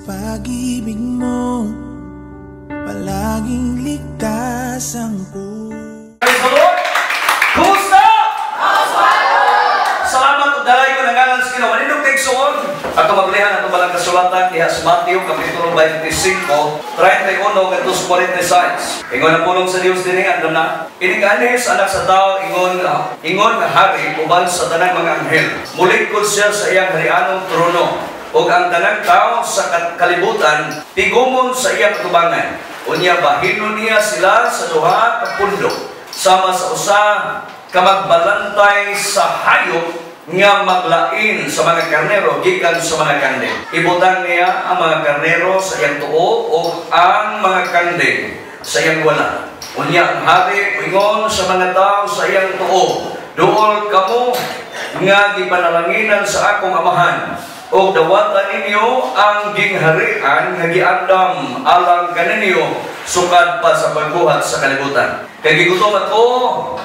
Pag-ibig mo, palaging ligtas ang puso. Praise the Lord! Kumusta? Salamat ug dalay ko ng ngalan sa Ginoo. Manindog kay igsoon. Ato maglihan atong balang kasulatan diha sa Mateo kapitulo 25, 31 ngadto sa 46. Ingon ang pulong sa Dios dinhi, andam na. Inig anhis Anak sa Tao ingon ingon nga hari uban sa tanang mga anghel. Mulikod siya sa iyang harianong trono ug ang tanang tao sa kalibutan tigumon sa iyang atubangan. Unya bahinon niya sila sa duha ka pundo sama sa usa ka magbalantay sa hayop nga maglain sa mga karnero gikan sa mga kanding. Ibutang niya ang mga karnero sa iyang tuo o ang mga kanding sa iyang wala. Unya ang hari ingon sa mga tao sa iyang tuo, "Duol kamo nga gipanalanginan sa akong Amahan og dawatan ninyo ang gingharian nga giandam alang kaninyo sukad pa sa pagbuhat sa kalibutan. Kay gigutom ako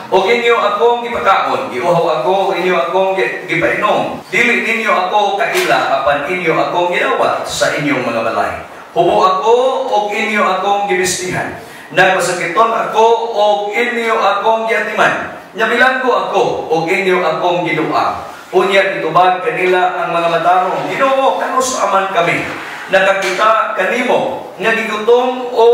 ug inyo akong gipakaon, giuhaw ako ug inyo akong gipainom. Dili ninyo ako kaila apan inyo akong gidawat sa inyong mga balay. Hubo ako ug inyo akong gibistihan. Nagmasakiton ako ug inyo akong giatiman. Nabilanggo ako ug inyo akong gidua." Unya gitubag kanila ang mga matarong, "Ginoo, kanus aman kami nakakita kanimo nga gigutom o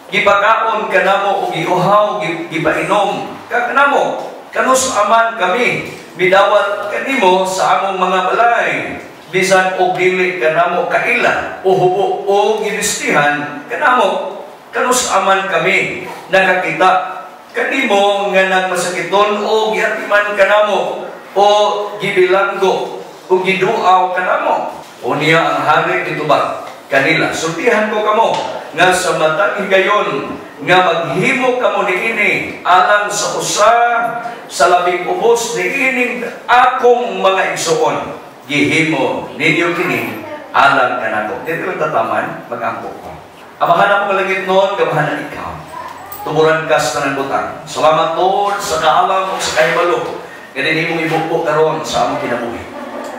gipakaon kanamo o giuhaw gipainom ka kanamo? Kanus aman kami midawat kanimo sa among mga balay bisan og dili kanamo kaila o hubo o gibistihan kanamo? Kanus aman kami nakakita kanimo nga nagmasakiton o giatiman kanamo o gibilanggo o giduaw kanamo?" Unya ang hari gitubag kanila, "Sultihan ko kamo nga sa matag higayon nga maghimo kamo niini alang sa usa sa labing ubos niining akong mga igsuon, gihimo ninyo kini alang kanako." Dito lang tataman, mag-ampo ko. Amahan ako langit noon, gamahanan ikaw. Tuburan ka sa tanang butang. Salamat, Lord, sa kaalam ug sa kahibalo nga imong ibubo karon sa among kinabuhi.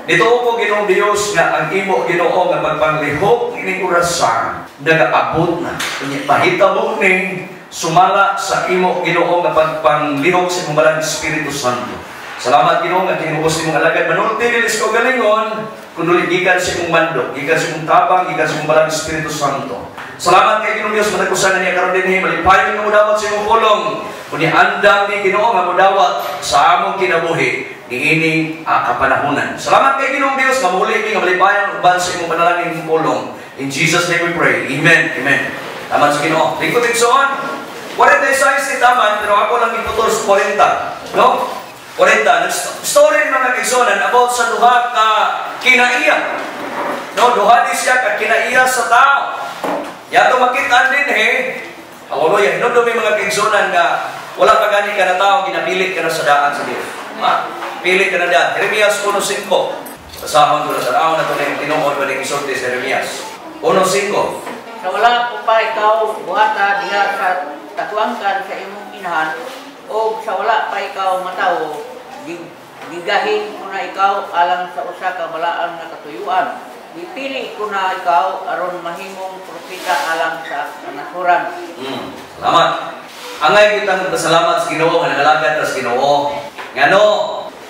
Dito ko, Ginoong Dios, nga ang imo, Ginoo, nga pagpanglihok ining orasa nagaabot na. Unya pahitabo ning sumala sa imo, Ginoo, nga pagpanglihok sa imong balang Espiritu Santo. Salamat, Ginoo, nga kinubos imong alagad manulti dili sa kaugalingon kundi gikan sa imong mando, gikan sa imong tabang, gikan sa imong balang Espiritu Santo. Salamat kay Ginoong Dios matag usa na niya karon dinhi malipayon nga modawat sa imong pulong. Unya andam ni, Ginoo, nga modawat sa among kinabuhi niining kapanahunan. Salamat kay Ginoong Dios nga muli mi nga malipayon uban sa imong panalangin, imong pulong. In Jesus' name we pray. Amen. Amen. Taman sa Ginoo. Lingkod igsoon. 46 ni taman, pero ako lang iputol sa 40. No? 40. Story ng mga kaigsuonan about sa duha ka kinaiya. No, duha ni siya ka kinaiya sa tao. Yato makita din eh. Hallelujah. Hinumdum mga kaigsuonan nga wala pa gani ka na tao, ginapili ka na sa daan sa Dios. Ha? Pili ka na daan. Jeremias 1.5. Basahon ko na, tanaw na ito na yung tinuod ba ng isulti sa Jeremias 1.5. Sa wala ko pa ikaw buhata diha sa tagwangkan sa imong inahan o sa wala pa ikaw matawo, gigahin ko na ikaw alang sa usa ka balaan nga katuyuan. Gipili ko na ikaw aron mahimong propeta alang sa kanasuran. Salamat. Angay kitang magpasalamat sa Ginoo nga nagalagad ta sa Ginoo. Ngano,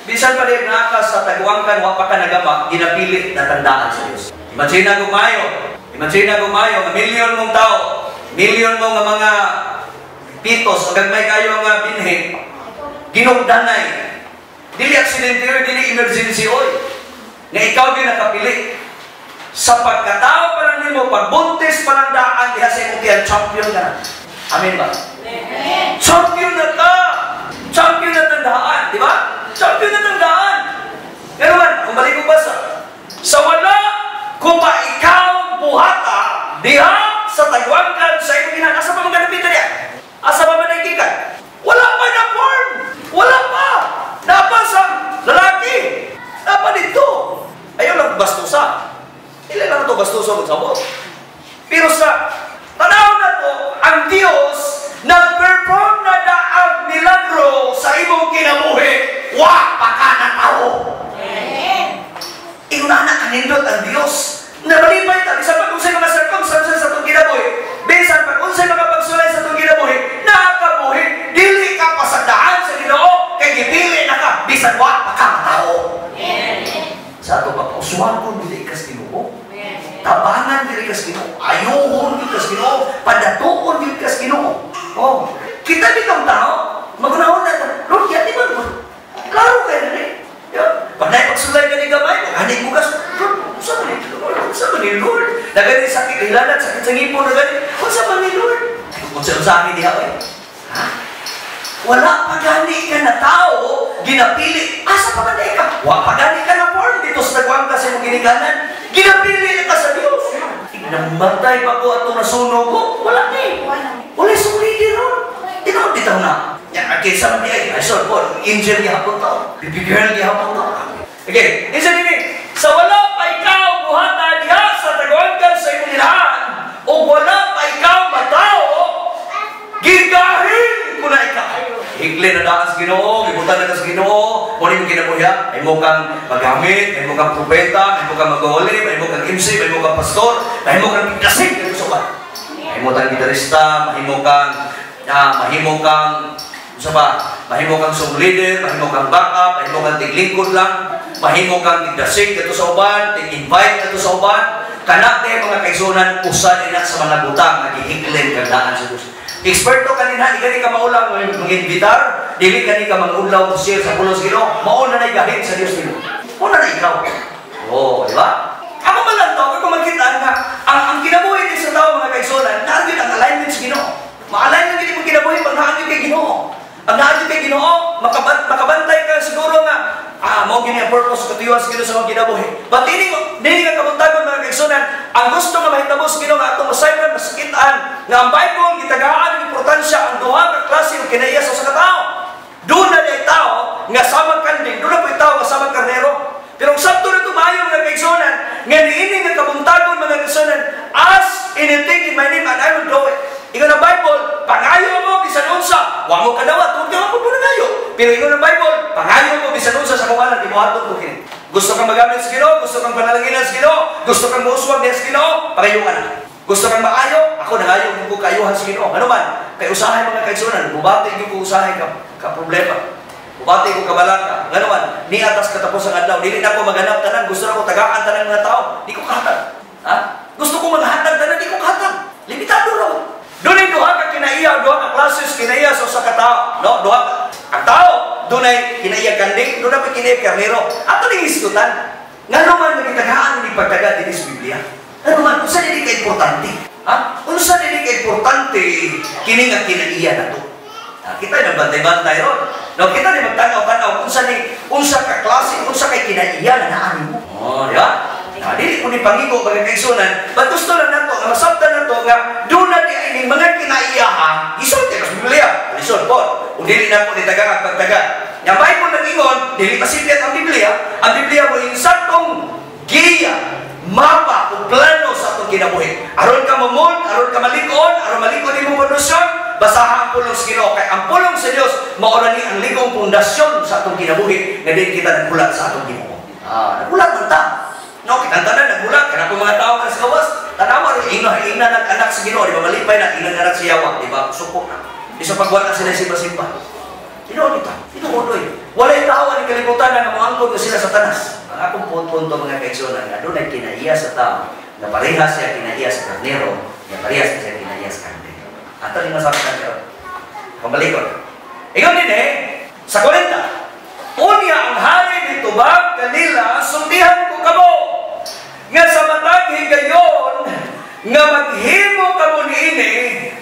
bisan pa din naa ka sa tagwangkan, wa pa ka nagama, ginapili na tandaan sa Dios. Imagine kung mayo, imagine kung mayo nga milyon mong tao, milyon mo nga mga pitos o gagmay kayo nga binhi, ginugdanay. Dili aksidente oy, dili emergency oy. Nga ikaw gyud nakapili. Sa pagkatao pa lang nimo, pagbuntis pa lang daan diha sa imong tiyan, champion ka na. Amen ba? Champion na ka! Champion na tandaan, di ba? Champion na tandaan! Pero man, kung balik ko basa, sa wala ko pa ikaw buhata diha sa tagwangkan sa imong ina, asa pa man ganapita diha? Asa pa man nagikan? Wala pa na form! Wala pa! Napa sa lalaki! Napa dito! Ayaw lang bastusa. Ila lang ito bastusa magsabot. Pero sa tanaw na to, ang Diyos nag-perform na daan. Uswagon gid ka sa Ginoo. Tabangan gid ka sa Ginoo. Ayohon gid ka sa Ginoo. Padatuon gid ka sa Ginoo. Oh, kita bitong tao, magunahon na ta. Lord, yati ba mo? Klaro kayo na eh. Yeah. Pag naipagsulay ka ni gamay, maghanay bugas, Lord, unsa man ni Lord? Unsa man ni Lord? Nagani sakit hilanat, sakit sa ngipon, nagani. Unsa man ni Lord? Unsa unsa amin diha oy? Ha? Wala pa gani ka na tao, ginapili. Asa pa man ka? Wa pa gani ka na form dito sa tagwang ka sa imong ginikanan. Ginapili ka sa Dios. Namatay pa ko atong nasunog ko. Wala ni. Wala sulidi ron. Tinuod bitaw na. Ya, kinsa man di ay, ay sorry po, angel gihapon to. Baby girl gihapon to. Okay, isa din sa wala pa ikaw buhata diha sa tagwangkan sa imong inahan, o wala pa ikaw matao, gigahin ko na ikaw. Higli na daan sa Ginoo, gibutan na ka sa Ginoo, mo ni kinabuhi, ay mo kang magamit, ay mo kang propeta, ay mo kang magawali, ay mo kang MC, ay mo kang pastor, ay mo kang dasig sa uban. Ay mo kang gitarista, mahimo kang sa ba, mahimo kang song leader, mahimo kang backup, mahimo kang tiglingkod lang, mahimo kang tigdasig kadto sa uban, tig-invite kadto sa uban. Kana day mga kaigsunan usa nina sa mga butang nga gihiklin kag daan sa Dios. Eksperto kanina, di kani ka maulang mag-invitar, dili kani ka mangudlaw og share sa pulong sa Ginoo, mao na nay gahin sa Dios nimo. Mao na na ikaw. Oh, di ba? Ako man lang to, ako makita nga ang kinabuhi ni sa tao mga kaigsunan, naa gyud ang alignment sa Ginoo. Ma-align na gyud imong kinabuhi pag naa gyud kay Ginoo. Pag naa gyud kay Ginoo, makabantay ka siguro nga mao gini ang purpose katuyuan sa Ginoo sa mga kinabuhi. But dili nga kabuntagon mga kaigsunan, ang gusto nga mahitabo sa Ginoo nga atong masayran masakitaan nga ang Bible gitagaan og importansya ang duha ka klase og kinaiya sa usa ka tawo. Doon na di tao nga samang kanding, doon na po'y tao nga samang karnero. Pero ang sabto na tumayo mga kaigsunan, nga niini nga kabuntagon mga kaigsunan, ask anything in my name and I will do it. Ingon ang Bible, pangayo mo bisan unsa, wa mo kadawat, tungod kay wa mo nangayo. Pero ingon ang Bible, pangayo mo bisan unsa sa akong ngalan, gibuhaton ko kini. Gusto kang magamit sa Ginoo, gusto kang panalanginan sa Ginoo, gusto kang mouswag diha sa Ginoo, pangayo ka na. Gusto kang maayo, ako nangayo ko kaayuhan sa Ginoo. Ano man, kay usahay mga kaigsunan, bubati gyud ko usahay ka problema. Bubati ko kabalaka. Ngano man, niatas katapos ang adlaw, dili na ako maganap tanan, gusto na ko tagaan tanan mga tao, di ko kahatag. Ha? Gusto ko maghatag tanan, di ko kahatag. Limitado ra. Dunay duha ka kinaiya, duha ka klases kinaiya sa usa ka tao. No, duha ka. Ang tao dunay kinaiya kanding, dunay pa kinaiya karnero. Ato ning isgutan. Ngano man nagitagaan ni pagtaga dinhi sa Biblia? Ngano man unsa dili ka importante? Ha? Unsa dili ka importante kini nga kinaiya nato? Kita na bantay-bantay ron. No, kita ni magtanaw-tanaw unsa ni unsa ka klase, unsa kay kinaiya na naa nimo. Oh, di ba? Nah, dili ko ni pangigo mga kaigsunan, but gusto lang nato nga masabtan nato nga doon na di ay mga kinaiyahan, isulti sa Biblia. Lisod po. Kung dili na po ni taga pagtaga. Nga Bible nag-ingon, dili masipyat ang Biblia. Ang Biblia mo insaktong giya, mapa o plano sa atong kinabuhi. Aron ka mamon, aron ka malikon, aron malikon imong pundasyon, basaha ang pulong sa Ginoo kay ang pulong sa Dios mao ra ni ang ligong pundasyon sa atong kinabuhi nga dili kita naghulat sa atong Ginoo. Ah, naghulat man ta. No, kitang tanan naghulat kana po mga tao nga sa gawas. Tanawa ro ingna nag anak sa Ginoo, di ba malipay na ingna anak sa Yawa, di ba? Suko na. Bisa pagwala sila simba-simba. Tinuod ito. Tinuod oy. Walay tao ani kalibutan nga moangkon sila sa tanas. Ang akong punto mga kaigsunan nga dunay kinaiya sa tao nga pareha siya kinaiya sa karnero, nga pareha siya kinaiya sa kanding. Ato ni masaktan karon. Pamalikon. Ingon din eh, sa 40. Unya ang hari nitubag kanila, sundihan ko kamo nga sa matag higayon nga maghimo kamo niini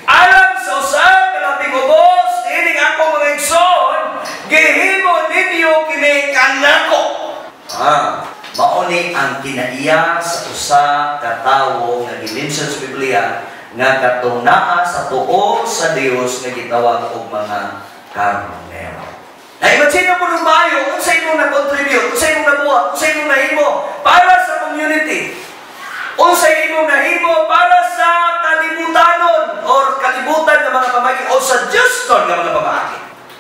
alang sa usa ka labing ubos niining akong mga igsoon, gihimo ninyo kini kanako. Ah, mao ni ang kinaiya sa usa ka tawo nga gi-mention sa Biblia nga katong naa sa tuo sa Dios nga gitawag og mga karnero. Na imagine mo nung maayo, unsa imong na-contribute, unsa imong nabuhat, unsa imong nahimo para sa community, unsa imong nahimo para sa kalibutanon or kalibutan ng mga pamagi o sa Diyosnon nga mga pamaagi.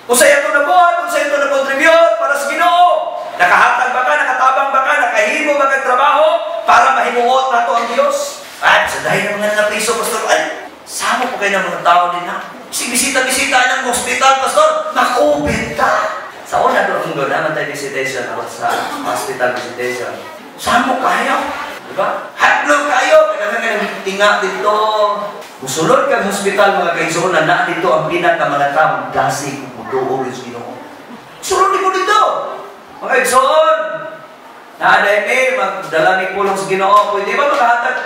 Unsa imong nabuhat, unsa imong na-contribute para sa Ginoo. Nakahatag ba ka, nakatabang ba ka, nakahimo ba kag trabaho para mahimuot nato ang Dios? At sa dahil ng mga napriso, pastor, ay, sama po kayo ng mga tao din na. Bisita-bisita ng hospital, pastor, makupit ta. Sa una doon, doon naman tayo visitation ako sa hospital visitation. Samo kayo. Diba? Hadlok kayo. Kaya nga tinga dito. Musulod kang hospital mga kaigsuonan na dito ang pinaka mga tao dasi kung muduol sa Ginoo. Sulod mo dito. Mga igsoon, naaday ni magdala ni pulong sa Ginoo, pwede ba makahatag?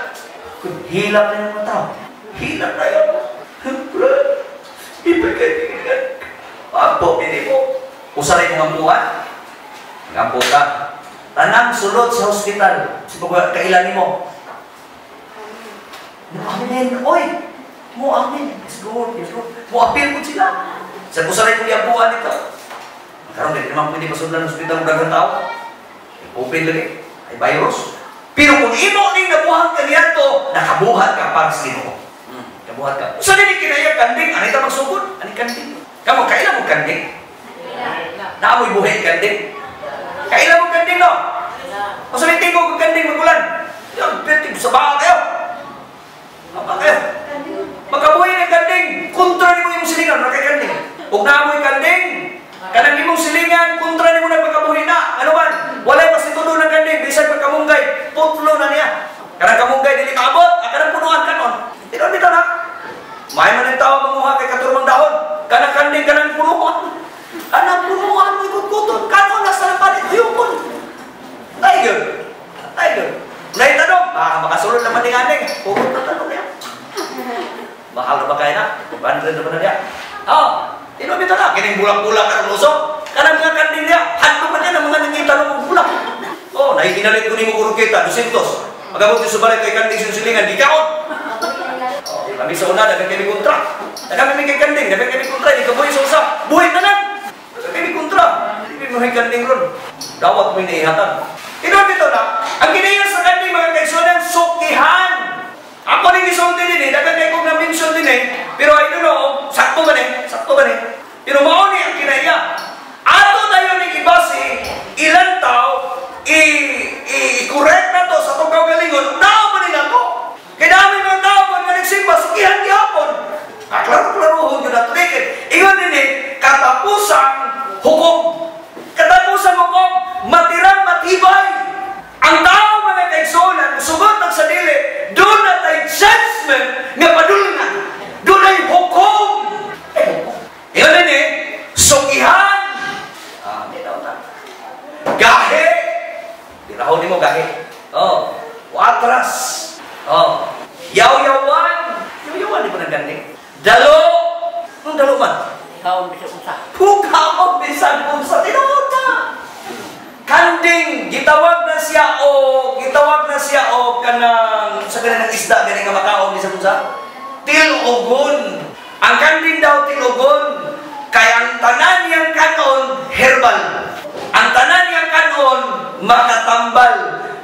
Hilak na yung mga tao. Hilak na yun. Brad, ipagkaibigan. Ampo, pili mo. Usaray mong ampuan. Ampo ka. Tanang sulod sa hospital. Sa kailan mo. Mo amen. Oy! Mo amen. Yes, Lord. Yes, Lord. Mo appeal ko sila. Sa usaray kong iampuan dito. Karon di naman pwede pasudlan ng hospital ng daghang tao. Open lagi. Ay virus. Pero kung imo ning nabuhat ka niyanto, nakabuhat ka para sa Ginoo. Kabuhat ka. Sa dili kinaya kanding, ani ta magsugod? Ani kanding? Kamo kaila mo kanding? Naamoy buhi kanding. Kaila mo kanding no? O sa tingog og kanding magulan. Yang petig sa baka kayo. Apa kayo? Makabuhi ng kanding, kontra nimo imong silingan, wala kay kanding. Ug naamoy kanding, kanang imong silingan, kontra nimo na pagkabuhi na. Ano man? Walay masitudo ng kanding, bisan pagkamunggay, putlo na niya. Kanang kamunggay dili maabot, ang kanang punuan kanon. Tinon bitaw na. May man ang tao manguha kay katurmang dahon. Kanang kanding kanang punuan. Kanang punuan mo ikot-kuton, kanon na sa lampalit huyukon. Tiger. Tiger. Nay tanong, baka makasulod naman ni aning. Hugot na tanong niya. Mahal na ba kaya na? 100 na ba na niya? Oh, tinon bitaw na. Kining bulak-bulak karon uso. Kanang mga kanding niya, handlo man niya ng mga nangita ng bulak. Oh, nahikinalit ko nimo kurong kita, 200. Magabot yung subalit kay kanding sinusilingan, di kaon. Oh, kami sa una, daghang kami kontra. Daghang kami kay kanding, daghang kami kontra, di ka buhi sa usa. Buhi tanan. Daghang kami kontra. Di mo hay kanding ron. Dawat mo iniihatan. Tinon bitaw na, ang kinaiya sa kanding mga kaigsuonan, sukihan. Ako ning gisulti din eh, daghang kay kong na-mention din eh, pero I don't know, sakto ba ni? Sakto ba ni? Pero mao ni ang kinaiya. Ato tayo ning ibase, ilang tao, i-correct na to sa itong kaugalingon, tao ba nila to? Kaya dami mga tao ba nga nagsimba, sukihan gihapon. Klaro-klaro yun na tulikin. Ingon din eh, katapusang hukom. Katapusang hukom, matirang matibay. Ang tao mga kaigsuonan, sugot ang sa dili, doon na tayo judgment nga padulngan. Doon ay hukom. Ay, hukom. Ingon din eh, sukihan. May daw na. Gahe. Tirahon nimo gahe. Oh, watras. Oh, yaw-yawan. Yaw-yawan di ba naganding? Dalo. Anong dalo man? Kaon bisan unsa. Pukaon bisan unsa. Tinuod na. Kanding gitawag na siya o kanang sa kanang isda gani nga makaon bisan unsa? Tilugon. Ang kanding daw tilugon kay ang tanan niyang kanon herbal. Ang tanan niyang kanon makatambal.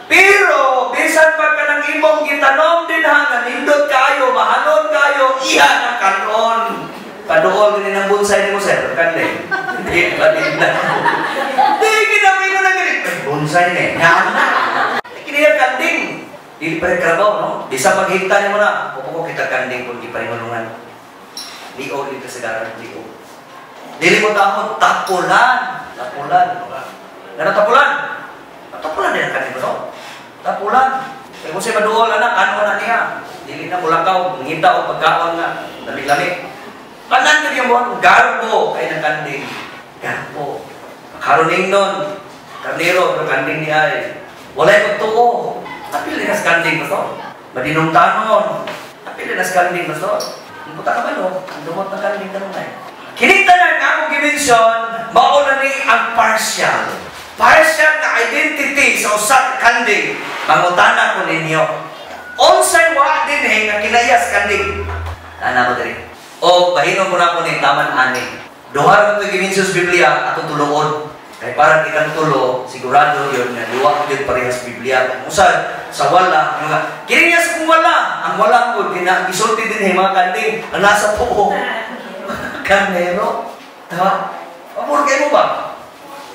Pero bisan pa kanang imong gitanom din ha nga nindot kayo, mahanon kayo, iha na kanon. Paduol gani ng bonsai nimo sir, kanding. Hindi pa din na. Di ginamin mo na gani. Bonsai ni. Nga na. Kini ang kanding. Dili pa rin karabaw, no? Bisa paghigta nimo na. Upo ko kita kanding kung di pa rin manungan. Liog dito sa garan, liog. Dili mo tamo tapulan. Tapulan. Ngano tapulan? Tapulan din ang kanding no? Tapulan. Kaya kung siya maduol anak, ano na niya? Dili na mulakaw, ngita o pagkaon nga. Lami-lami. Tanan ka niyang buwan, garbo kay ng kanding. Garbo. Karoning nun, karnero, pero kanding niya ay. Wala'y pagtuo. Napili na sa kanding, pastor. Madinumtanon. Napili na sa kanding, pastor. Ang puta ka ba, no? Ang dumot na kanding ka nun ay. Kinitanan nga akong gimension, mauna ni ang partial. Partial na identity sa usa ka kanding. Mangutana ko ninyo. Unsay wa din eh, nga kinayas kanding. Tana ko diri. O bahinon ko na ko ni taman ani. Duha ra to gimension sa Biblia atong tuluon. Kay para kitang tulo, sigurado yun nga duwa yun parehas Biblia. Kung sa wala, mga kini niya sa kung wala, ang wala ko gisulti din eh, mga kanding ang nasa tuo. Karnero. Tama? Pabor kayo mo ba?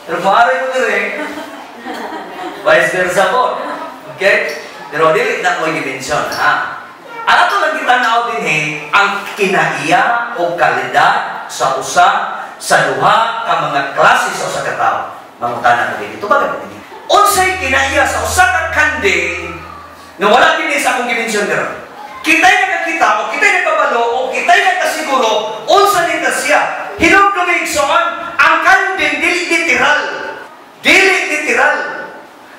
Pero maaari mo diri. Vice versa po. Okay? Pero dili na ko i-mention, ha? Ang ato lang kitanaw din eh, ang kinaiya o kalidad sa usa sa duha ka mga klase sa usa ka tawo. Mangutana ko din. Ito ba din? Unsay kinaiya sa usa ka kanding nga wala dinhi sa akong gi-mention karon? Kita'y nakakita o kita'y nakabalo o kita'y nakasiguro unsa nita siya. Hinumdumi, igsoon, ang kanding dili literal. Dili literal.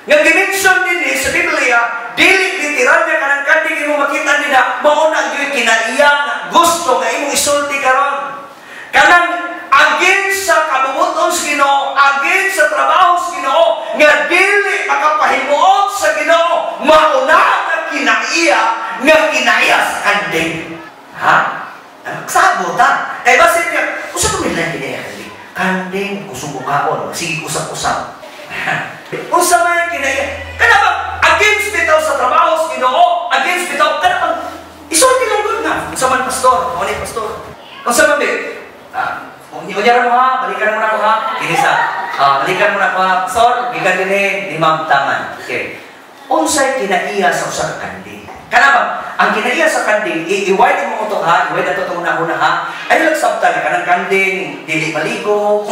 Nga gi-mention dinhi sa Biblia, dili literal nga kanang kanding imong makita nila, mao na gyud kinaiya nga gusto nga imong isulti karon. Kanang against sa kabubut-on sa Ginoo, against sa trabaho sa Ginoo, nga dili makapahimuot sa Ginoo, mao na nga kinaiya sa kanding. Ha? Sabot ha? Kay basin niya, usa ko nila kinaiya kanding. Kanding kusog kaon, sige usap-usap. Unsa man kinaiya? Kana ba against bitaw sa trabaho sa Ginoo, against bitaw kana bang isulti lang gud nga. Unsa man, pastor? Mao ni pastor. Unsa man be? Ah, unya mo ha, balikan mo na ko ha. Kini sa, balikan mo na ko ha. Pastor, gikan dinhi ni Ma'am Taman. Okay. Unsay kinaiya sa usa ka kanding? Kana ba ang kinaiya sa kanding, i-wide mo utok ha, i-wide ato itong una ha. Ay lang sabta na kanang kanding dili maligo.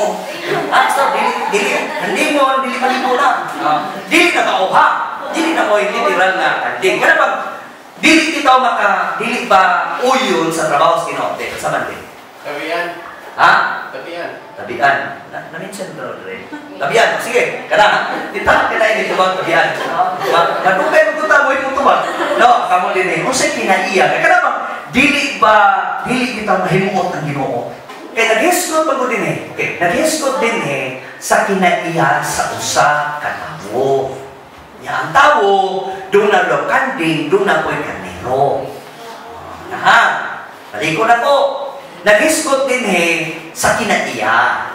Ah, pastor, dili dili kandingon, dili maligo na. Dili na mauha. Dili na mo literal na kanding. Kana ba dili bitaw maka dili ba uyon sa trabaho sa Ginoo? Di, sa man di. Tabian. Ha? Tabian. Tabian. Na-mention ko rin. Tabian. Sige, kana. Kita kita ini tubag tabian. Madugay mo tuta mo imong tubag. No, kamo din eh. Unsay kinaiya? Kay kana bang dili ba dili bitaw mahimuot ang Ginoo? Kay naghisgot pa ko din eh. Okay, naghisgot din eh sa kinaiya sa usa ka tawo. Ya ang tawo duna daw kanding, duna po'y karnero. Aha, baliko na ko. Naghisgot din eh sa kinaiya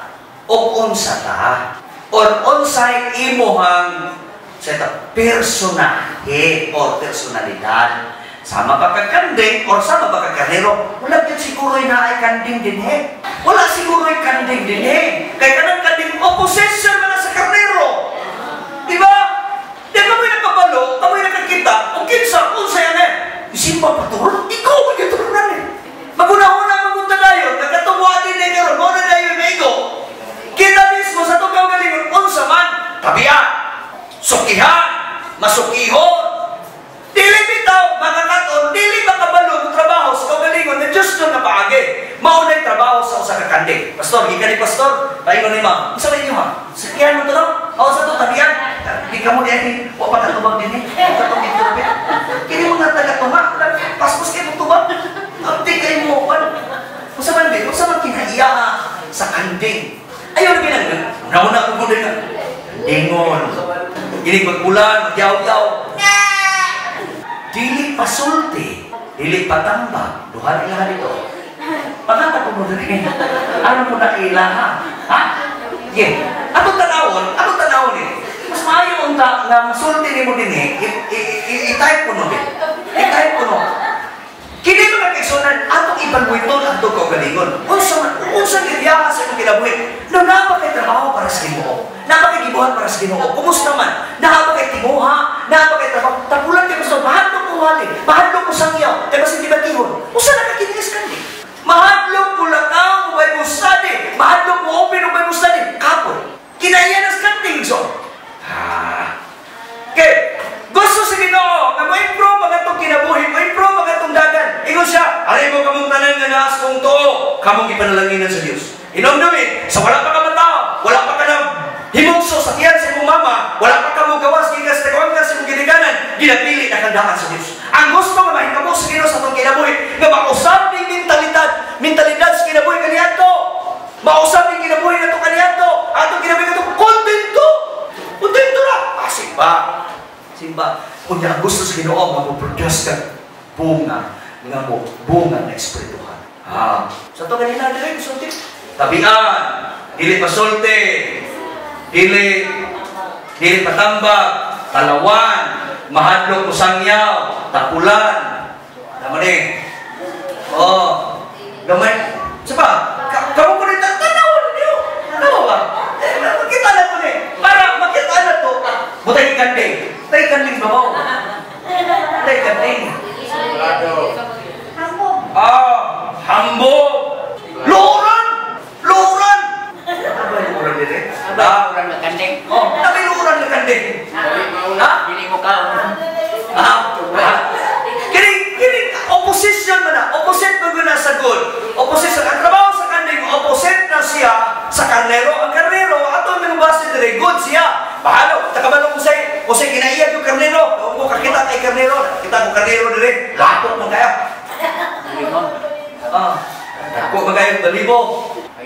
o unsa ta or unsay imuhang sa ito, personahe or personalidad. Sama ba ka kanding or sama ba ka karnero? Wala din siguro na ay kanding din eh. Wala siguro ay kanding din eh. Kay kanang kanding opposition man sa karnero. Di ba? Di kamoy nakabalo, kamoy nakakita, o kinsa, unsay ano eh. Isimba paturon, ikaw ang giturunan eh. Magunahuna magunta dayon, nagkatumuha din eh karon, mo na dayon maigo. Kita mismo sa itong kaugalingon, unsa man, tabian, sukihan, masukihon, dili bitaw, makakaton, dili makabalo kung trabaho sa kaugalingon na Diyos doon na paagi. Maunay trabaho sa usa ka kanding. Pastor, gikan ni pastor, paingon ni ma'am, unsa man inyo ha? Sukihan mo to no? O sa to, tabian. Di ka mo di ay, wa pa katubag din eh. Wa katubag dito. Kini mga taga-tuma, paspos kayo mong tubag. Abdi kayo mo, unsa man di, unsa man kinaiya sa kanding. Ayaw na ginang, una-una ko din na. Kandingon. Ginig magbulan, magyaw-yaw. Dili pasulti, dili patambag. Duha ilaha dito. Pangata ko mo diri. Ano mo na ilaha? Ha? Yeah. Atong tanawon eh. Mas maayo unta nga masulti nimo dinhi, i-type ko no. I-type ko no. Kini mga kaigsunan, atong ibalwiton ang atong kaugalingon. Unsa man, unsa gibiyaha sa imong kinabuhi? No, naa ba kay trabaho para sa Ginoo? Naa ba kay gibuhat para sa Ginoo? Kumusta man? Naa ba kay tinguha? Naa ba kay trabaho? Tapulan kay gusto, mahadlok ko wali, mahadlok ko sangyaw, kay basin di ba tihon? Unsa na kakinis kandi? Mahadlok ko lakaw mo Bible study, mahadlok mo open mo Bible study, kapoy. Kinaiya nas kanding so. Ah. Okay. Gusto sa Ginoo nga mo-improve ang atong kinabuhi, mo-improve ang atong dagan. Ingon siya, alay mo kamong tanan nga naas kong tuo, kamong gipanalanginan sa Dios. Inomdumi, sa wala pa ka matao, wala pa ka na himugso sa tiyan sa imong mama, wala pa ka mo gawas gikas taguan ka sa imong ginikanan, ginapili na kang daan sa Dios. Ang gusto nga mahitabo sa Ginoo sa atong kinabuhi, nga mausab ning mentalidad, mentalidad sa kinabuhi kaniadto. Mausab ning kinabuhi nato kaniadto, atong kinabuhi nato kontento. Kontento ra. Ah, simba. Simba, unya ang gusto sa Ginoo nga mo-produce ka bunga nga mo bunga nga espirituhan. Ah, sa to kanina dili sulti. Tabian, dili pasulti, dili dili patambag, talawan, mahadlok mo sangyaw, tapulan. Tama ni. Oh, gamay. Saba, kamo ko ni tanaw niyo. Tanaw ba? Eh, makita na to ni. Para makita na to. Butay kanding. Tay kanding babaw. Tay kanding. Ah, hambo. Luran. Luran. Ano ba yung luran dito? Ha? Uran nga kanding. Oh, nabiluran nga kanding. Ha? Dili mo ka. Ha? Kini opposition man na. Opposite man na sa good. Opposition. Ang trabaho sa kanding, opposite na siya sa karnero. Ang karnero, ato ang base dire, good siya. Bahalo, takabalo ko say, kung say ginaiyag yung karnero. Kung kakita kay karnero, kita ko karnero dire, lapot man kayo. Ah, ako magayon balibo.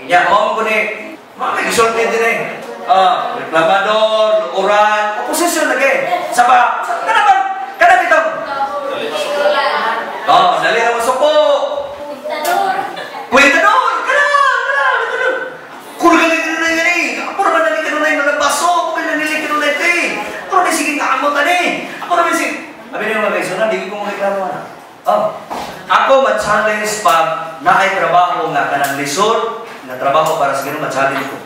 Ya, mao ko ni. Mao may gisulti dire. Ah, reklamador, uran, opposition lagi. Sa pa, kana ba? Kana bitong. Oh, dali ra masuko. Kwentador. Kana, kana, kwentador. Kurga lagi kanunay gani. Ako ra man nani kanunay nalabaso, ako man nani kanunay te. Ako ra man sige kaamot ani. Ako ra man sige. Abi niyo mga guys, di ko mo reklamo na. Oh. Ako ma-challenge pag naay trabaho nga kanang lisod nga trabaho para sa Ginoo, ma-challenge ko.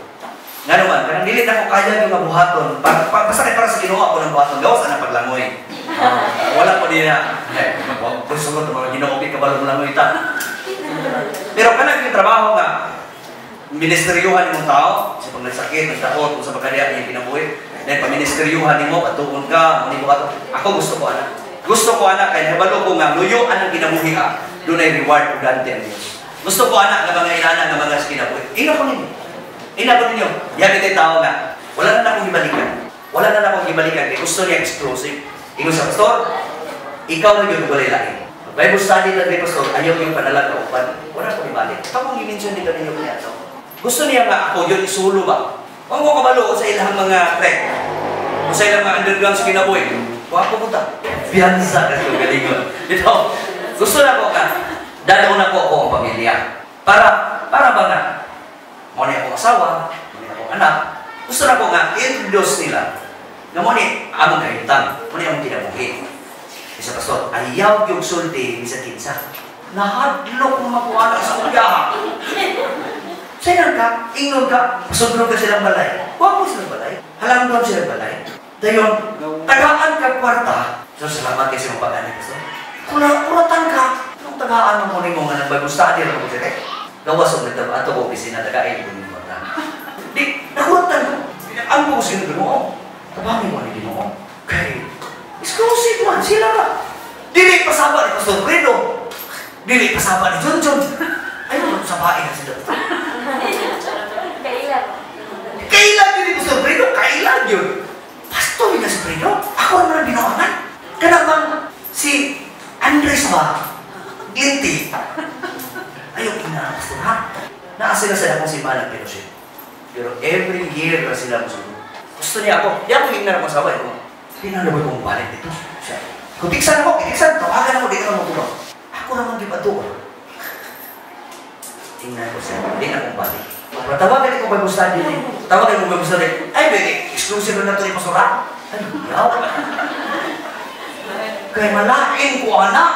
Nga naman, kanang dili na ko kaya yung nga buhaton, basta kay para sa Ginoo ako ng buhaton, gawas ang paglangoy. Wala ko din na, eh, gusto ko mga Ginoo, kabalo mo langoy ta. Pero kanang yung trabaho nga, ministeryuhan nimong tao, sa pag nagsakit, nagdaot, kung sa pagkadiya iyang kinabuhi, then paministeryuhan nimo, patuon ka, muni mo ato. Ako gusto ko ana. Gusto ko ana kay nahibalo ko nga luyo anang kinabuhi ka, dunay reward ug dante ang Dios. Gusto ko ana nga mga inana nga mga kinabuhi. Ina ko ninyo. Ina ko ninyo. Yabi kay tao nga wala na akong gibalikan. Wala na akong gibalikan kay gusto niya exclusive. Ingon sa pastor, ikaw na gyud walay lain. Bible study na diri pastor, ayaw yung panalag ka uban. Wala ko ibalik. Ikaw kung i-mention dito ninyo kanya to. Gusto niya nga ako yun isulo ba? Kung ko kabalo sa ilang mga trek, o sa ilang mga underground sa kinabuhi, wa ko punta. Piyansa kasi yung galingon. Dito, gusto na ko ka. Dalaw na ko ako ang pamilya. Para ba nga, mo ni akong asawa, mo ni akong anak, gusto na ko nga, i-introduce nila, nga mo ni among kahintang, mo ni among kinabuhi. Isa pastor, ayaw yung sulti, bisa kinsa. Nahadlok mo makuha na sa uyaha. Sayang ka, ingon ka, pasundron ka silang balay. Huwag mo silang balay. Halang silang balay. Dayon, tagaan ka kwarta. So, salamat kasi mong pag-anak. So, kuratan ka. Anong tagaan mo kunin mo nga ng Bible study? Ano ko sila? Gawas o nagtab ato ko opisina, tagain ko yung kwarta. Di, nakuratan ko. Ang ko sino Ginoo. Tabangin mo ni Ginoo. Kay, exclusive man, sila ba? Dili pasaba ni Pastor Fredo. Dili pasaba ni John John. Ayun, sabain na sila. Kailan? Kailan yun ni Pastor Fredo? Kailan yun? Pastor yun na si Fredo? Ako naman ang binuangan. Kanamang si Andres ba? Ginti. Ayaw, ina, Pastor, ha? Naa sila sa akong simbahan ng fellowship. Pero every year na sila musunod. Gusto niya ako. Di ako hingnan akong sawa. Hindi na naman kong balik dito. Siya. Kutiksan ako, kitiksan. Tawagan ako, di ka naman matulog. Ako naman gipatuwa. Tingnan ko siya, hindi na akong balik. Tawagan ko Bible study. Tawagan ko Bible study. Ay, baby, exclusive na nato ni Pastora. Ay, yaw. Kay malain ko, anak.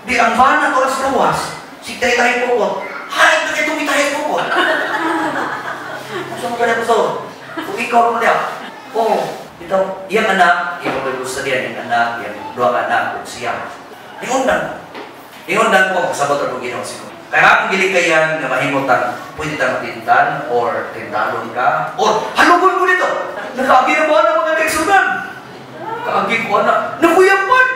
Di ang bana ko sa gawas. Si tayo-tayo pukot. Hay, bakit itong itayo pukot? Gusto mo ganyan, Pastor? Kung ikaw mo niya. Oo, ito, iyang anak, iyang Bible study, iyang anak, iyang dua ka anak, kung siya. Ingundan. Ingundan ko, kasabot ako Ginoo siguro. Kaya akong gilikayan nga mahimutan, pwede tayo matintan or tintalon ka, or halugon ko nito. Nakaagi na mo na mga kaigsunan. Kaagi ko na. Nakuyapan!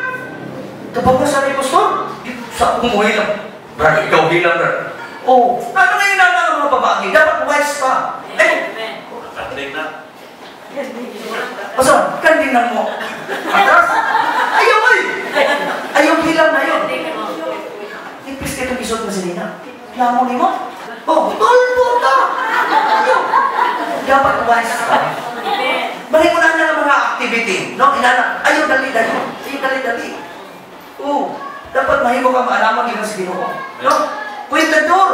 Kapag sa ni Pastor, sa akong muhilang. Brad, ikaw bilang, brad. Oh, ano ngayon na ang mga babae? Dapat wise pa. Eh, Kanding na. Pastor, kanding na mo. Atras? Ayaw ay! Ayaw hilang na yun. Ipis ka itong isot mo si Nina. Klamo ni mo? Oh, tolpo ka! Ayaw! Dapat wise ka. Balik mo na ang mga activity. No? Inana, ayaw dali-dali. Ayaw dali-dali. Oh, dapat mahimo ka maalaman yung sa Ginoo. No? Kwentador!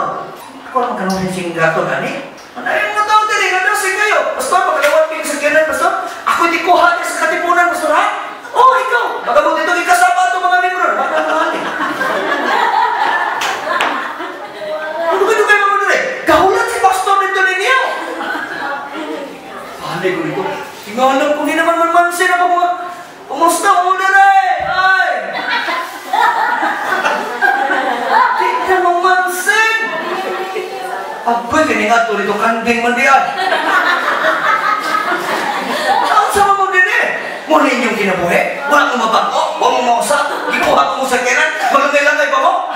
Ako lang magkaroon ng singgato, gani. Ay, mga tao din, nga nasa kayo. Pastor, magkalawan kayo sa kinan, Pastor. Ako hindi kuha niya sa katipunan, Pastor, ha? Oh, ikaw! Magabuti itong ikasama itong mga membro. Magkakaroon. Ano kayo kayo mga dure? Kahulat si Pastor nito ninyo! Paano ko nito? Ingalan ko hindi naman manmansin ako mga... Kumusta mo dure? Ay! Di na mamansin! Aboy, kiningat ko nito kanding man diyan. Mo na inyong kinabuhi? Wala mo mabag-o? Wala mo mausa? Gikuha ko mo sa kenan? Malangay-langay pa mo?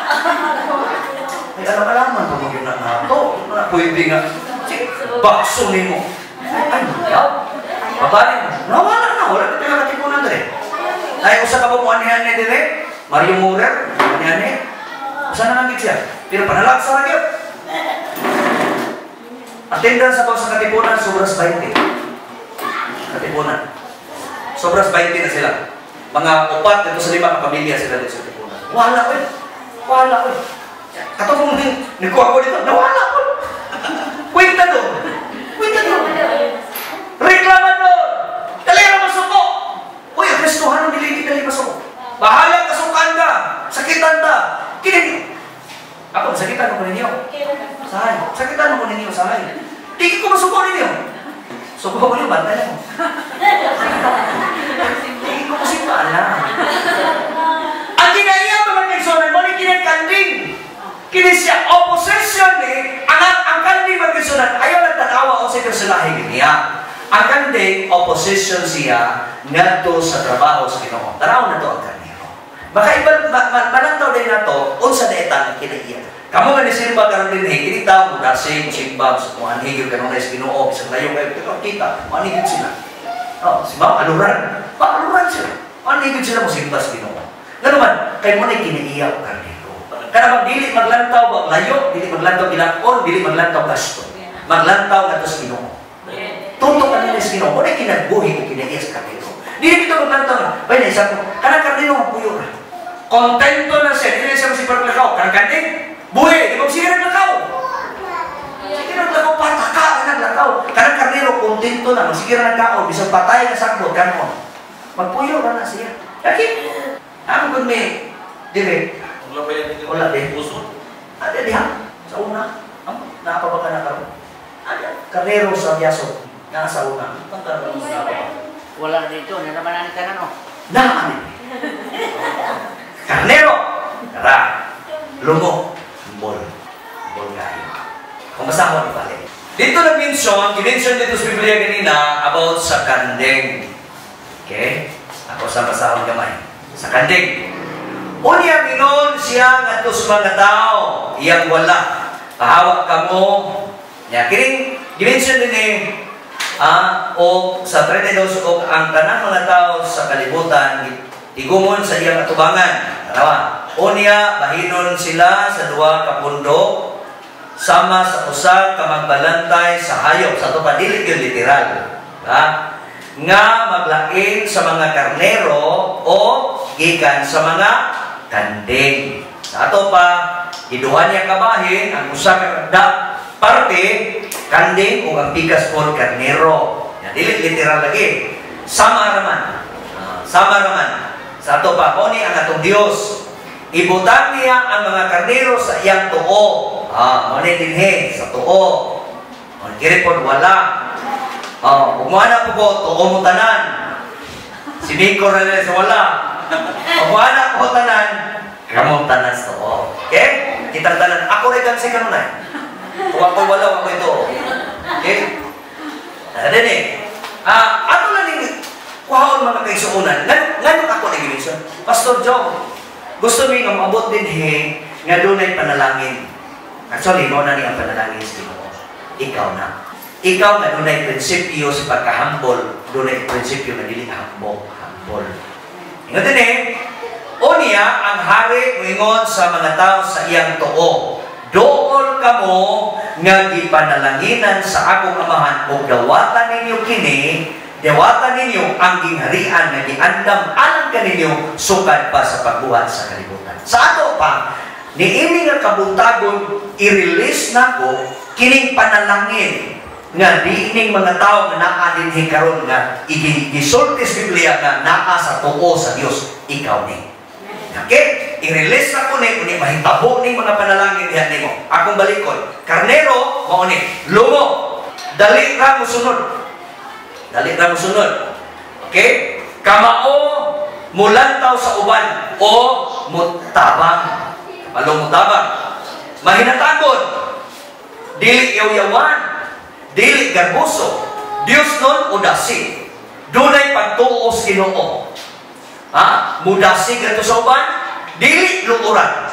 Ay, alam-alaman pa mo yun na nato. Wala pwede nga. Bakso ni mo. Ay, yaw. Babalik mo. Nawala na. Wala ka katipunan dere. Ay, usa ka ba mo anihan ni dere? Mario Murer? Anihan ni? Usa na lang siya. Pero panalaksa na yun. Attendance sa sa Katipunan, sobras 20. Katipunan. Sobras 20 na sila. Mga 4 dito sa 5 ka pamilya sila dito sa Katipunan. Wala ko eh. Wala ko eh. Kato kung nagkuha ko dito, nawala ko. Kwenta doon. Kwenta doon. Reklama doon. Dali na masuko. Uy, ang Kristohanon dili dali masuko. Bahala kasukan ka. Sakitan ta. Kini. Ako, sakitan ko ninyo. Sahay. Sakitan ko ninyo, sahay. Di ko masuko ninyo. Suko ko ninyo, bantay ako. Di ko masimba na. Ang kinaiya mga kaigsuonan, mo ni kinagkanding. Kini siya opposition ni, ang kanding mga kaigsuonan, ayaw lang tanawa o sa personahe niya. Ang kanding, opposition siya ngadto sa trabaho sa Ginoo. Tanaw na to ang kanding. Baka iba, malantaw din na to, unsa na itang kinaiya. Kamu nga nisimba karon din, kini tao, mudasing, simba, kung anhigil ka nung sa Ginoo, isang layo kayo, pero kita, anhigil sila. Oh, si Ma'am, aluran. Aluran sila. Anhigil sila mo simba sa Ginoo. Nga naman, kay mo na'y kinaiya o karnero. Kanang dili maglantaw ba layo, dili maglantaw gilakon, dili maglantaw gasto. Maglantaw nga to sa Ginoo. Tutok ka nila sa Ginoo, mo na'y kinagbuhi o kinaiya sa karnero. Dili dito maglantaw. Bay na isa ko, kanang karnero ang puyo ra. Kontento na siya, dili siya masipag lakaw. Kanang kanding, buhi, di ba sige naglakaw? Sige naglakaw, pataka na naglakaw. Kanang karnero, kontento na, magsige na nagkaon, bisag patay na sakbot, kanon. Magpuyo ra na siya. Lagi, ang good may, dire. Wala pa yan. Wala din. Puso? Ada diha, sa una. Naapabaka na karon. Ada, karnero sa Biaso, nasa una. Wala dito, nalaman ka na no? Naamin. Karnero! Tara! Lumo. Bol. Bol kayo. Kung basahon, ibalik. Dito na mention, kinention dito sa Biblia kanina about sa kanding. Okay? Ako sa basahon gamay. Sa kanding. Unya minon siya ngadto sa mga tao, iyang wala. Pahawa kamo. Nya kining gimension din eh, o sa 32 og ang tanang mga tao sa kalibutan tigumon sa iyang atubangan. Tanawa. Unya bahinon sila sa duha ka pundok sama sa usa ka magbalantay sa hayop. Sa ato pa dili gyud literal. Ha? Nga maglain sa mga karnero o gikan sa mga kanding. Sa ato pa giduha niya kabahin ang usa ka parte kanding o ang pikas pod karnero. Ya, dili literal lagi. Sama raman. Sama raman. Sa ato pa mao ni ang atong Dios. Ibutang niya ang mga karnero sa iyang tuo. Mao ni dinhi sa tuo. Ang kiri pod wala. Ug moana po ko tuo mo tanan. Si Miko ra sa wala. Ug moana po tanan, kamo tanan sa tuo. Okay? Kitang tanan ako ra kan sa kanunay. Kung ako wala, ako ito. Okay? Tara din eh. Ato lang ning kuhaon mga kaigsuonan. Nganong ako nag-mention? Pastor Joe, gusto mi nga moabot din he nga dunay panalangin. Actually, mao na ni ang panalangin sa Ginoo. Ikaw na. Ikaw nga dunay prinsipyo sa pagkahambol, dunay prinsipyo nga dili hambol, hambol. Ingon din eh, unya ang hari moingon sa mga tao sa iyang tuo. Dool kamo nga gipanalanginan sa akong amahan og dawatan ninyo kini, dawatan ninyo ang gingharian nga giandam alang kaninyo sukad pa sa pagbuhat sa kalibutan. Sa ato pa, niini nga kabuntagon i-release nako kining panalangin nga diining mga tao nga naa dinhi karon nga igisulti sa Biblia nga naa sa tuo sa Dios, ikaw ni. Okay? I-release ako ni, uni mahitabo ni mga panalangin diha nimo. Akong balikon. Karnero, mao ni. Lumo. Dali ra mo sunod. Dali ra mo sunod. Okay? Kamao mulantaw sa uban o mutabang. Kabalo mutabang. Mahinatagon. Dili yaw-yawan. Dili garboso. Dios nun o dasi. Dunay pagtuo sa Ginoo. Ha? Mudasig ato sa uban, dili luoran.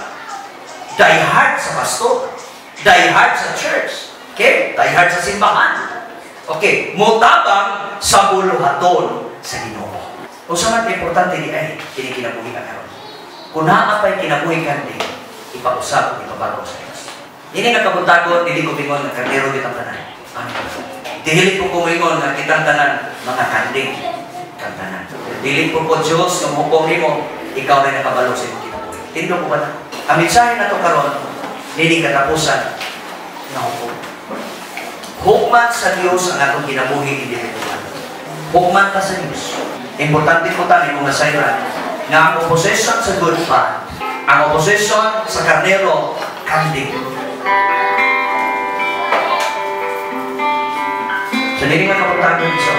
Die hard sa pastor. Die hard sa church. Okay? Die hard sa simbahan. Okay, mutabang sa buluhaton sa Ginoo. Unsa man importante di ay kini kinabuhi ka karon. Kung naa pa'y kinabuhi kanding, ipausab, ipabago sa Dios. Dili nga kabuntagon, dili ko mingon nga karnero kitang tanan. Ano? Dili ko kumingon nga kitang tanan mga kanding kang tanan. Dili ko ko Dios nga mohukom nimo, ikaw rin nakabalo sa imong kinabuhi. Tindog ko ba na? Ang mensahe nato karon nini katapusan nga hukom. Hukman sa Dios ang atong kinabuhi individual. Hukman ta sa Dios. Importante po tani kung nasayran nga ang opposition sa good pa, ang opposition sa karnero, kanding. Sa dili nga kapuntahan iso,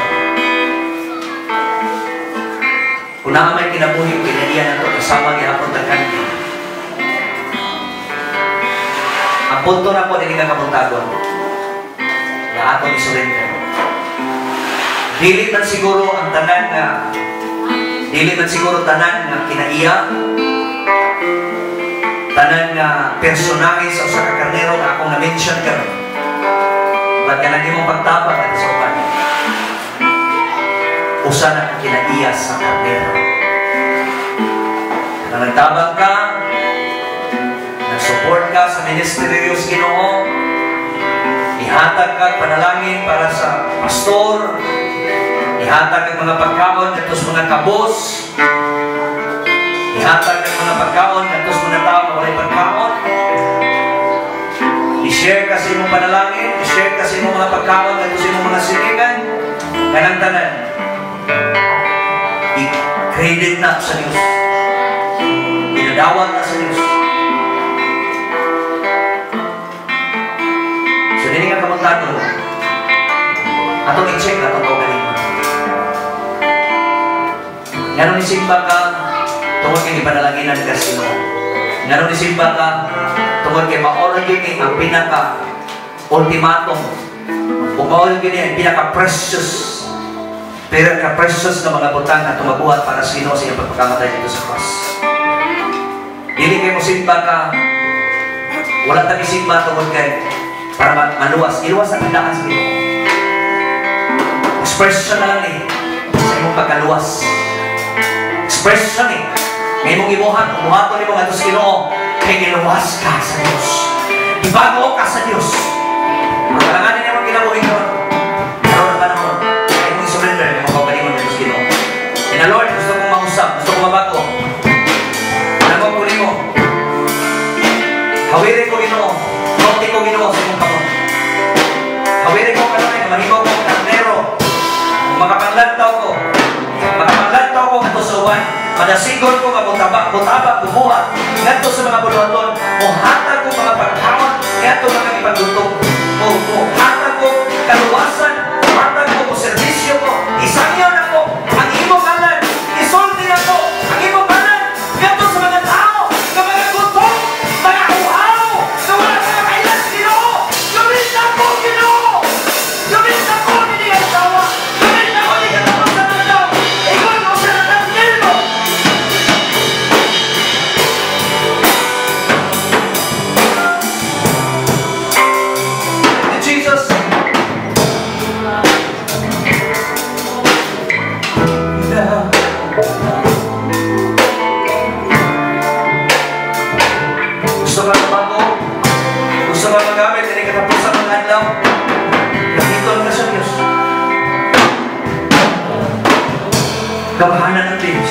kung naa may kinabuhi, kinaiya na ito kasama gihapon ta kanding. Ang punto na po dili nga kabuntagon, na atong isurrender. Dili man siguro ang tanan nga dili man siguro tanan nga kinaiya, tanan nga personahe sa usa ka karnero nga akong na-mention karon. But kanang imong pagtabang ato sa uban, usa na ang kinaiya sa karnero. Kung nagtabang ka, nag-support ka sa ministry ni Dios Ginoo, ihatag ka panalangin para sa pastor, ihatag ang mga pagkaon ngadto sa mga kabos, ihatag ang mga pagkaon ngadto sa mga tao nga walay pagkaon. I-share ka sa imong panalangin, i-share ka sa imong mga pagkaon ngadto sa imong mga silingan, kanang tanan. I-credit na sa Dios. Inadawat na sa Dios. So dili nga kamuntado, atong i-check atong kaugalingon. Nganong nisimba ka tungod kay gipanalanginan ka sa Ginoo. Nganong nisimba ka tungod kay mao ra gyud ni ang pinaka ultimatum, ug mao ra gyud ni ang pinaka precious, pero ka precious nga mga butang nga tumabuhat para sa Ginoo sa iyang pagpakamatay dito sa cross. Dili kay mosimba ka, wala ta misimba tungod kay para maluwas, iluwas ang handaan sa Ginoo. Expression na lang ni sa imong pagkaluwas. Expression ni nga imong ibuhat, buhaton nimo ngadto sa Ginoo, kay giluwas ka sa Dios. Ibago ka sa Dios. Pagkalanganin nimo kinabuhi karon. Karon ang panahon, kay imong i-surrender imong kaugalingon ngadto sa Ginoo. And the Lord, gusto kong mausap, gusto kong mabago. Nangog ko nimo. Hawiri ko Ginoo, konti ko Ginoo sa imong kamot. Hawiri ko kanunay, mahimo ko karnero. Makapanglantaw ko. Makapanglantaw ko ngadto sa uban. Madasigon ko nga mutabak, bubuhat ngadto sa mga buluhaton. Muhatag ko mga pagkaon ngadto mga ipagluto. Muhatag ko kaluwasan, muhatag ko serbisyo ko. Isangyaw na ko ang imong ngalan. Isulti na ko ang imong ngalan ngadto sa mga tao nga mga gutom, mga uhaw, nga wala sa kailan sa Ginoo. Gawin na ko Ginoo. Gawin na ko ni asawa. Gawin na ko ni katapos sa tao. Ingon ko sa karnero. Jesus. Gusto ka mabago? Gusto ka magamit? Hindi ka tapos sa mga adlaw? Gamiton ka sa Diyos. Gamhanan ng Diyos.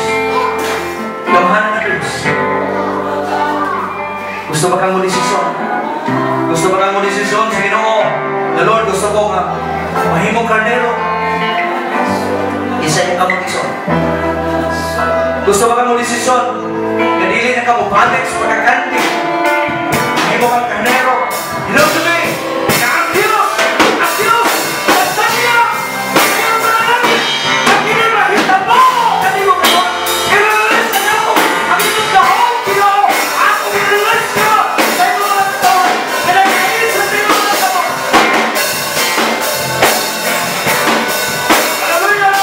Gamhanan ng Diyos. Gusto ba kang modesisyon? Gusto ba kang modesisyon sa Ginoo? The Lord, gusto ko nga mahimong karnero. Isa yung kamot-ison. Gusto ba kang modesisyon? Nga dili na ka mobalik sa pagkakanti. Mahimo kang karnero. Hello to me! Nga ang Diyos! Ang Diyos! Ang niya! Kaya manalangin! Ang kinamahitabo! Kanimo karon! I-release na ako! Ang imong gahom, Ginoo! Ako i-release ka! Sa imong mga katawan! Nga nagkain sa imong mga katawan! Hallelujah!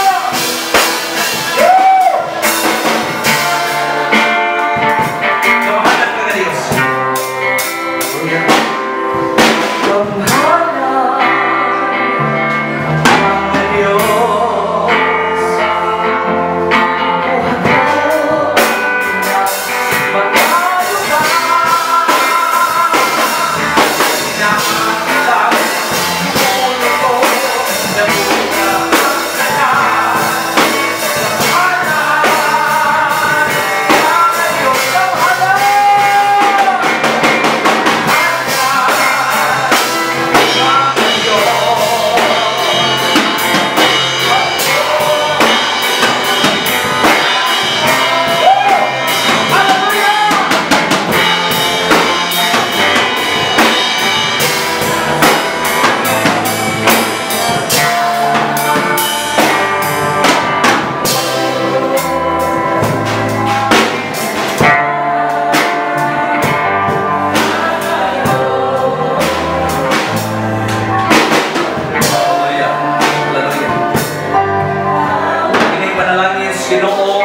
Ginoo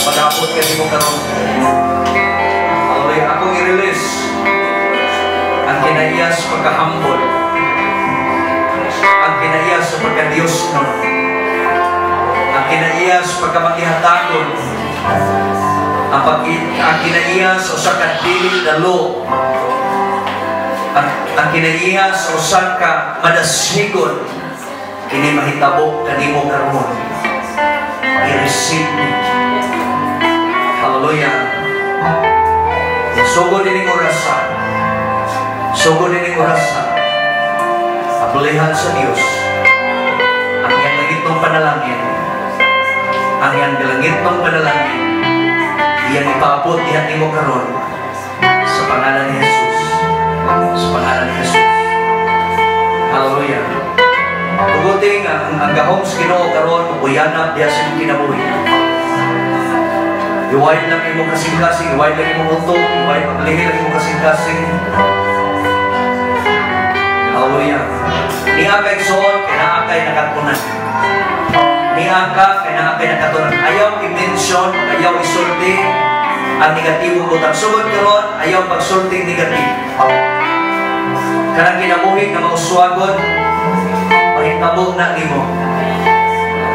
mag-abot kanimo karon. Hallelujah. Akong i-release ang kinaiya sa pagka-humble, ang kinaiya sa pagka-Diyos nun, ang kinaiya sa pagkamangihatagon, ang kinaiya sa usa ka dili dalo, ang kinaiya sa usa ka madasigon. Kini mahitabo kanimo karon. I-receive ni. Hallelujah. Sugod dining orasa. Sugod dining orasa. Ablihan sa Dios ang iyang langitnong panalangin. Ang iyang langitnong panalangin. Iyang ipaabot diha nimo karon sa pangalan ni Jesus. Sa pangalan ni Jesus. Hallelujah. Tuguti nga ang gahom sa Ginoo karon muyanap diha sa imong kinabuhi. Iway lang imong kasing-kasing, iway lang imong utok, iway paglihi lang imong kasing-kasing. Hallelujah. Niya kay suon, kay naa kay nakatunan. Niya ka, kay naa kay nakatunan. Ayaw i-mention, ayaw isulti ang negatibong butang. Sugod karon, ayaw pagsulti negative. Kanang kinabuhi nga mauswagon, mahitabo na nimo.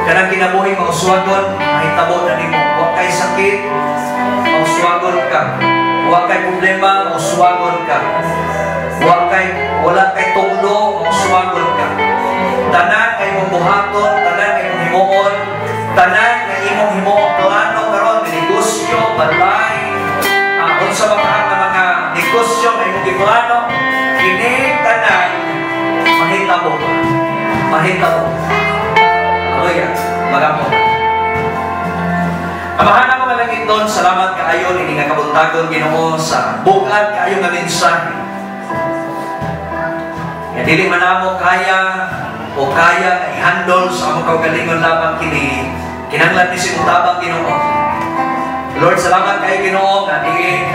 Kanang kinabuhi mauswagon, mahitabo na nimo. Wa kay sakit, mauswagon ka. Wa kay problema, mauswagon ka. Wala kay tunglo, mauswagon ka. Tanan kay imong buhaton, tanan kay imong himuon, tanan nga imong himuon plano karon, negosyo, balay, unsa ba ka nga mga negosyo nga imong giplano, kini tanan mahitabo. Mahitabo. Hallelujah. Magampo. Amahan namo nga langitnon, salamat kaayo ini nga kabuntagon, Ginoo, sa bug-at kaayo nga mensahe. Nga dili man namo kaya o kaya nga i-handle sa among kaugalingon lamang kini, kinahanglan mi sa imong tabang, Ginoo. Lord, salamat kay Ginoo nga diin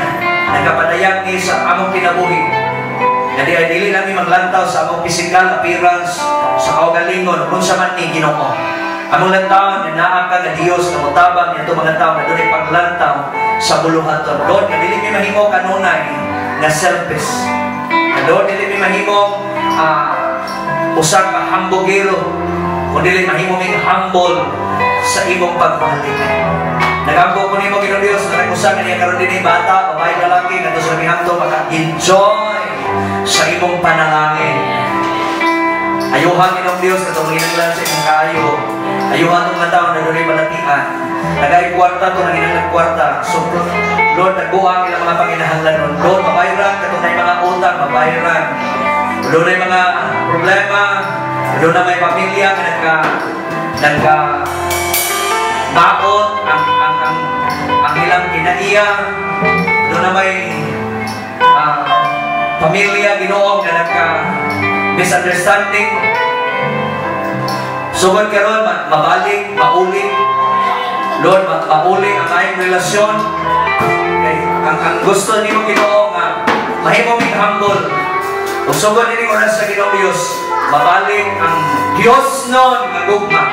nagapadayag ni sa among kinabuhi. Nga di ay dili lang mi manglantaw sa among physical appearance, sa kaugalingon, unsa man ni, Ginoo. Among lantawan nga naa ka nga Dios nga motabang niadto mga tawo nga dunay paglantaw sa buluhaton. Lord, nga dili mi mahimo kanunay nga selfish. Nga Lord, dili mi mahimo usa ka hambugero, kun dili mahimo ming humble sa imong pagbalik. Nagampo ko nimo, Ginoong Dios, nga usa nga niya karon dinhi, bata, babae, lalaki, ngadto sa mihangto maka-enjoy sa imong panalangin. Ayuhan, Ginoong Dios, katong manginahanglan sa imong kaayo. Ayuhan tong mga tao na dunay balatian. Nagay kwarta to, nanginahanglan kwarta. So, Lord, nagbuang ilang mga panginahanglan. Lord, mabayran katong nay mga utang, mabayran. Doon ay mga problema, doon na may pamilya nga nagka baot ang ilang kinaiya, doon na may pamilya, Ginoo, nga nagka misunderstanding. Sugod karon mabalik, mauli. Lord, mauli ang ayong relasyon. Kay ang gusto nimo, Ginoo, nga mahimo ming humble. Ug sugod ini oras sa Ginoong Dios, mabalik ang Dios nun nga gugma.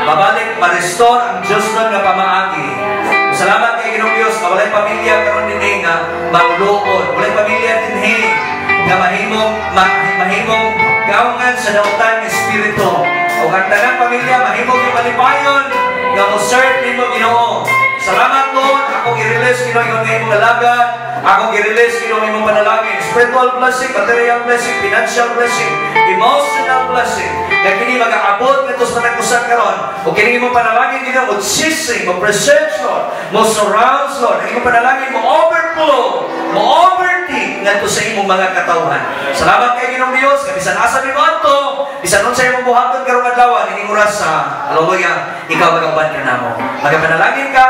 Mabalik, ma-restore ang Dios nun nga pamaagi. Salamat kay Ginoong Dios nga walay pamilya karon dinhi nga magluod. Walay pamilya dinhi nga mahimong gawngan sa dautan ng espiritu. Ug ang tanang pamilya mahimong yung malipayon nga mo serve nimo, Ginoo. Salamat, Lord. Akong i-release, Ginoo, ikaw nga imong alagad. Akong i-release, Ginoo, imong panalangin. Spiritual blessing, material blessing, financial blessing, emotional blessing. Nga kini magaabot ngadto sa matag usa karon. O kini imong panalangin, Ginoo, mo ceasing, mo presence, Lord, mo surrounds, Lord. Ang imong panalangin mo overflow, mo overtake ngadto sa imong mga katawhan. Salamat kay Ginoong Dios, nga bisan asa mi moadto, bisan unsa imong buhaton karong adlaw, ining oras sa hallelujah, ikaw magauban ka namo. Magapanalangin ka,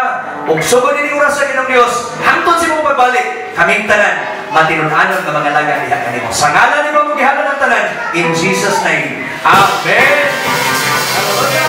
ug sugod ining oras sa Ginoong Dios, hangtod sa imong pagbalik, kaming tanan matinud-anon nga mga alagad diha kanimo. Sa ngalan nimo gihalad ang tanan, in Jesus' name. Amen. Hallelujah.